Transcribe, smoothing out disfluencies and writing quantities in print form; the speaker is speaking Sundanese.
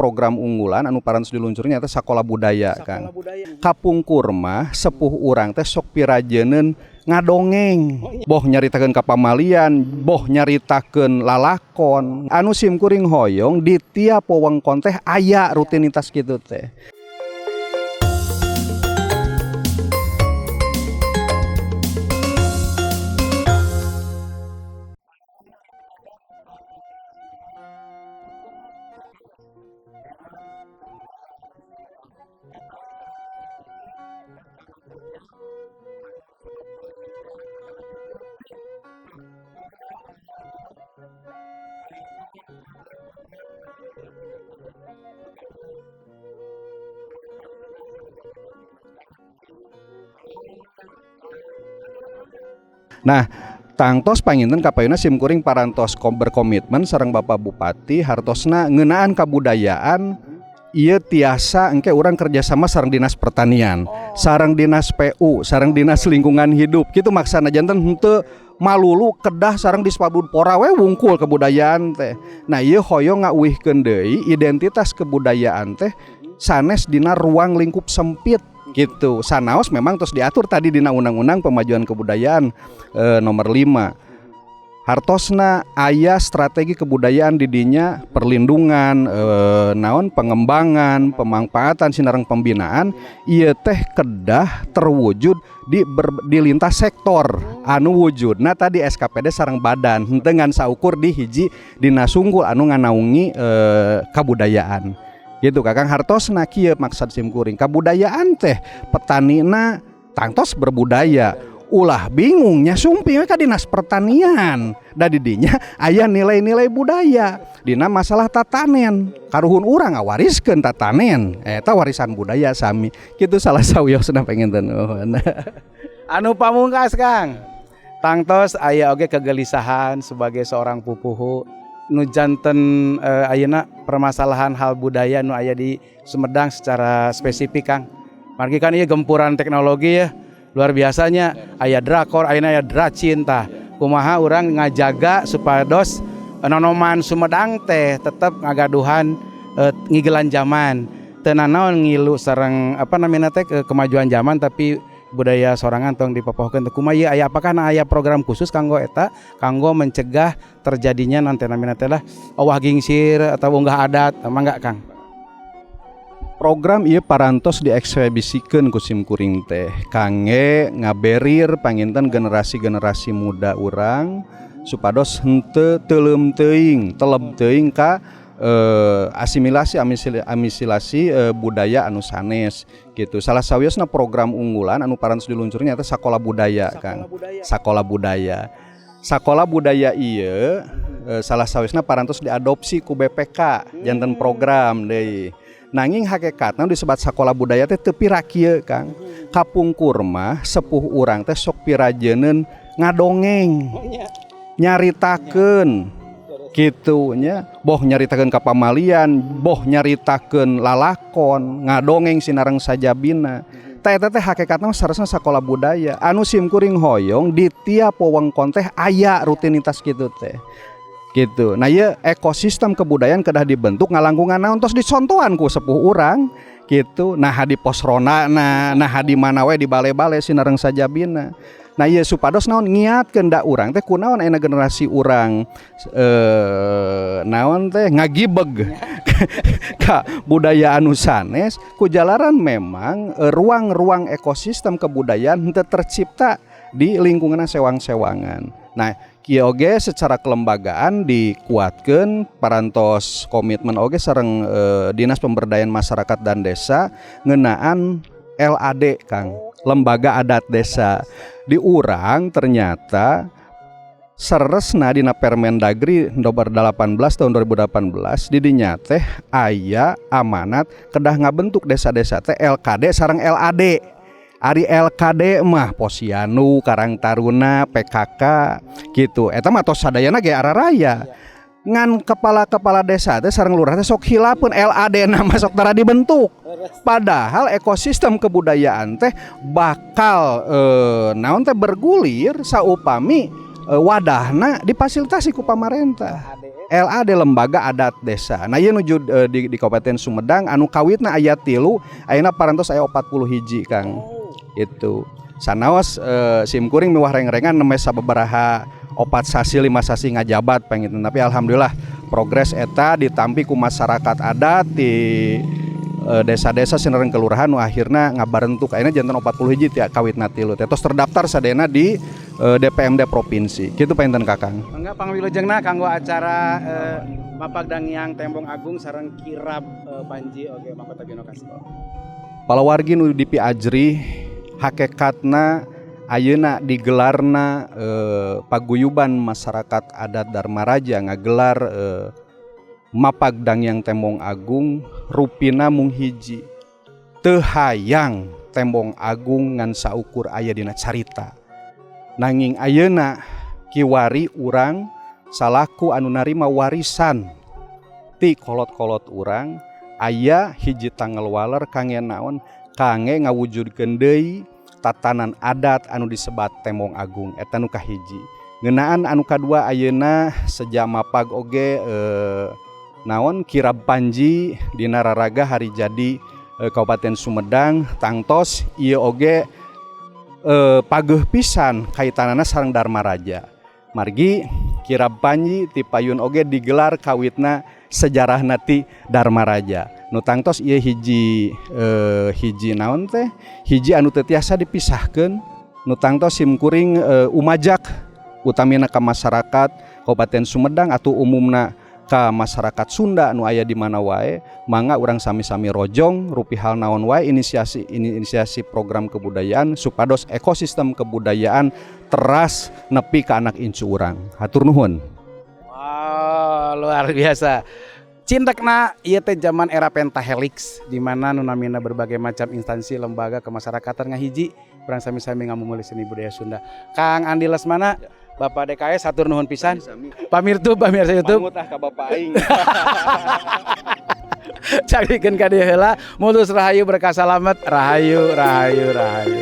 Program unggulan anu parantos diluncurnya teh Sakola Budaya, Kang. Kapungkur mah sepuh urang teh sok pirajeuneun ngadongeng, boh nyaritakeun kapamalian, boh nyaritakeun lalakon. Anu simkuring hoyong di tiap wewengkon teh aya rutinitas kitu teh. Nah, tangtos panginten kapayuna simkuring parantos berkomitmen sareng Bapak Bupati hartosna ngeunaan kabudayaan ieu tiasa engke urang kerjasama sareng Dinas Pertanian, sareng Dinas PU, sareng Dinas Lingkungan Hidup. Kitu maksana janten henteu malulu kedah sareng Disparbudpora we wungkul kebudayaan teh. Nah, ieu hoyong ngauihkeun deui identitas kebudayaan teh sanes dina ruang lingkup sempit gitu. Sanaos memang terus diatur tadi dina Undang-Undang Pemajuan Kebudayaan nomor 5. Hartosna aya strategi kebudayaan didinya perlindungan, naon, pengembangan, pemanfaatan sinareng pembinaan ieu teh kedah terwujud di lintas sektor anu wujudna tadi SKPD sareng badan, henteu ngan saukur di hiji dinas unggul anu nganaungi kabudayaan gitu, Kakang. Hartosna kieu maksud simkuring, kabudayaan teh petanina tangtos berbudaya, ulah bingungnya sumping we ka Dinas Pertanian, da didinya aya nilai-nilai budaya dina masalah tatanen. Karuhun urang ngawariskeun tatanen eta warisan budaya sami kitu, salah sawiosna panginten. Anu pamungkas, Kang, tangtos aya oge kegelisahan sebagai seorang pupuhu nu janten ayeuna permasalahan hal budaya nu aya di Sumedang secara spesifik, Kang. Margi kan ieu gempuran teknologi ya luar biasanya, aya drakor, ayeuna aya dracin. Tah, kumaha urang ngajaga supados nonoman Sumedang teh tetep ngagaduhan ngigelan zaman, teu nanaon ngilu sareng apa namanya teh kemajuan zaman, tapi budaya sorangan tong dipopohkeun? Kumaha ieu, aya, apakah aya program khusus kanggo eta, kanggo mencegah terjadinya nanti namina teh lah owah gingsir atau unggah adat? Mangga, Kang. Program ieu parantos dieksebisikeun ku simkuring teh kangge ngaberir panginten generasi-generasi muda urang supados henteu teuleum teuing, teleb teuing ka asimilasi amisilasi budaya anu sanes gitu. Salah sawiosna program unggulan anu parantos diluncurnya teh Sakola Budaya, Kang. Sakola Budaya. Sakola Budaya ieu salah sawiosna parantos diadopsi ku BPK janten program deui. Nanging hakikatna disebat Sakola Budaya teh teu pira kieu, Kang. Kapungkur mah sepuh urang teh sok pirajeuneun ngadongeng, nyaritakeun kitu nya, boh nyaritakeun kapamalian, boh nyaritakeun lalakon, ngadongeng sinareng sajabina. Tah, eta teh hakikatna sarasna Sakola Budaya. Anu simkuring hoyong di tiap wewengkon teh aya rutinitas kitu teh gitu. Nah, ieu ekosistem kebudayaan kedah dibentuk ngalangkungan naon tos dicontohan ku sepuh urang gitu. Nah, di pos ronda, nah di mana we, di bale-bale sinareng sajabina. Nah, ieu supados naon, ngiatkeun da urang teh kunaon ayeuna generasi urang naon teh ngagibeg ka budaya anu sanes, ku jalaran memang ruang-ruang ekosistem kebudayaan henteu tercipta di lingkungan sewang-sewangan. Nah, kieu oge secara kelembagaan dikuatkeun, parantos komitmen oge sareng Dinas Pemberdayaan Masyarakat dan Desa ngeunaan LAD, Kang, Lembaga Adat Desa. Di urang ternyata seresna dina Permendagri nomor 18 tahun 2018 didinya teh aya amanat kedah ngabentuk desa-desa teh LKD sareng LAD. Ari LKD mah Posyandu, Karang Taruna, PKK gitu. Eta mah tos sadayana ge araraya. Ngan kepala-kepala desa teh sareng lurah teh sok hilapeun LAD nama sok tara dibentuk. Padahal ekosistem kebudayaan teh bakal naon teh bergulir saupami wadahna difasilitasi ku pamarentah. LAD, Lembaga Adat Desa. Nah, ieu nuju di Kabupaten Sumedang anu kawitna aya 3, ayeuna parantos aya 40 hiji, Kang. Itu sanaos sim kuring miwah rengrengan nembe sababaraha 4 sasi, 5 sasi ngajabat panginten, tapi alhamdulillah progres eta ditampi ku masyarakat adat di desa-desa sinareng kelurahan nu akhirna ngabarentuk ayeuna janten 40 hiji ti kawitna 3 teh, tos terdaftar sadayana di DPMD provinsi kitu panginten, Kakang. Mangga pangwilujengna kanggo acara Mapag Dangiang Tembong Agung sareng Kirab Panji oge Mahkota Binokasih. Palawargi nu dipiajri, hakikatna ayeuna digelarna paguyuban masyarakat adat Darmaraja ngagelar Mapag Dangiang Tembong Agung rupina mung hiji: teu hayang Tembong Agung ngan saukur aya dina carita, nanging ayeuna kiwari urang salaku anu narima warisan ti kolot-kolot urang aya hiji tanggal waler kangge naon, kangge ngawujudkeun deui tatanan adat anu disebat Tembong Agung. Eta nu kahiji. Ngeunaan anu kadua, ayeuna sejak mapag oge naon, Kirab Panji dina raraga hari jadi Kabupaten Sumedang, tangtos ieu oge pageuh pisan kaitanana sareng Darmaraja, margi Kirab Panji ti payun oge digelar kawitna sejarahna ti Darmaraja, nu tangtos ieu hiji hiji naon teh, hiji anu teu tiasa dipisahkeun, nu tangtos sim kuring umajak utamina ka masyarakat Kabupaten Sumedang atau umumna ka masyarakat Sunda nu aya di mana wae, mangga urang sami-sami rojong rupi hal naon wae inisiasi ini, inisiasi program kebudayaan, supados ekosistem kebudayaan teras nepi ka anak incu urang. Hatur nuhun. Wow, luar biasa. Cindekna ieu teh zaman era pentahelix di mana nu namina berbagai macam instansi lembaga kemasyarakatan ngahiji, urang sami-sami ngamumule seni budaya Sunda. Kang Andi Lesmana, Bapak DKS, hatur nuhun pisan. Pamirtu, pamirsa YouTube. Mangut ah ka bapak aing. Cagikeun ka dieu heula. Mulus rahayu, berkah, salamet, rahayu, rahayu, rahayu.